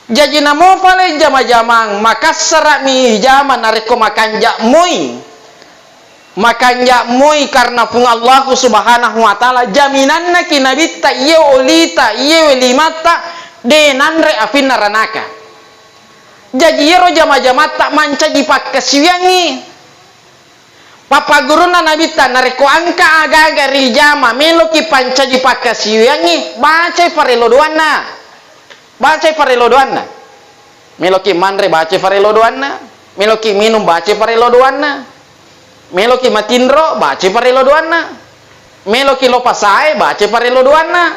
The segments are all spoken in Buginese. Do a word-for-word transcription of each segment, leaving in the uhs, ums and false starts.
Jaji namo pale jama-jamang, makassara'mi ijama narekko makanja' moi. Makanja' moi karena Puang Allahu Subhanahu wa Ta'ala, jaminanna ki Nabitta, iye olita, iye welimatta, de' nanre apinna ranaka. Jaji iyaro jama-jamatta mancaji pakkasiwiyangngi. Pappagurunna Nabitta, narekko engka aga-aga rijama meloki pancaji pakkasiwiyangngi, bacai parello doanna. Bacai parello doanna. Meloki manre, bacai parello doanna. Meloki minung, bacai parello doanna. Meloki matinro, bacai parello doanna. Meloki lo pasae, bacai parello doanna.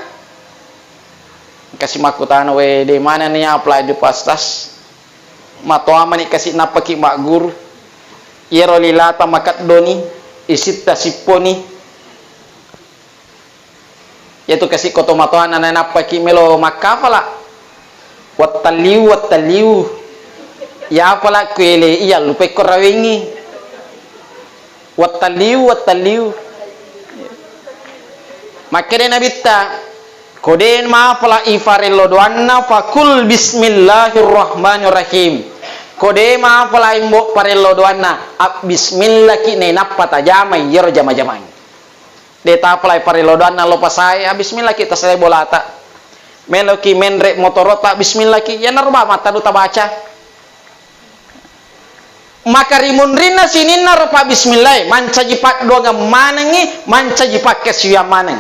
Kasi makkutana, "We, de' manenni apalaju pastas?" Matoa mani kasi nappaki magguru. Iyaro lilata makeddoni, isitta sipponi. Iyatu kasi ko to matoanna nainappaki melo makkafala. Wattalliu, wattalliu. Iya pala kuele iya lupekko rawengi. Wattalliu, wattalliu. Makkeda Nabitta, ko de' mapala ifarello doanna, fakul bismillahirrahmanirrahim. Ko de' mapala imbo parello doanna, abbismillaki nainappa tajamai iyaro jama-jamang. De' tapalai parello doanna lo pasae, abbismillaki tasalai bolata. Meloki menre motorota, bismillaki. Iyanaro ba mattadu tabaca. Maka rimunrinna sininna rupa bismillah, mancaji paddoangeng manengngi, mancaji pakkasiwiang maneng.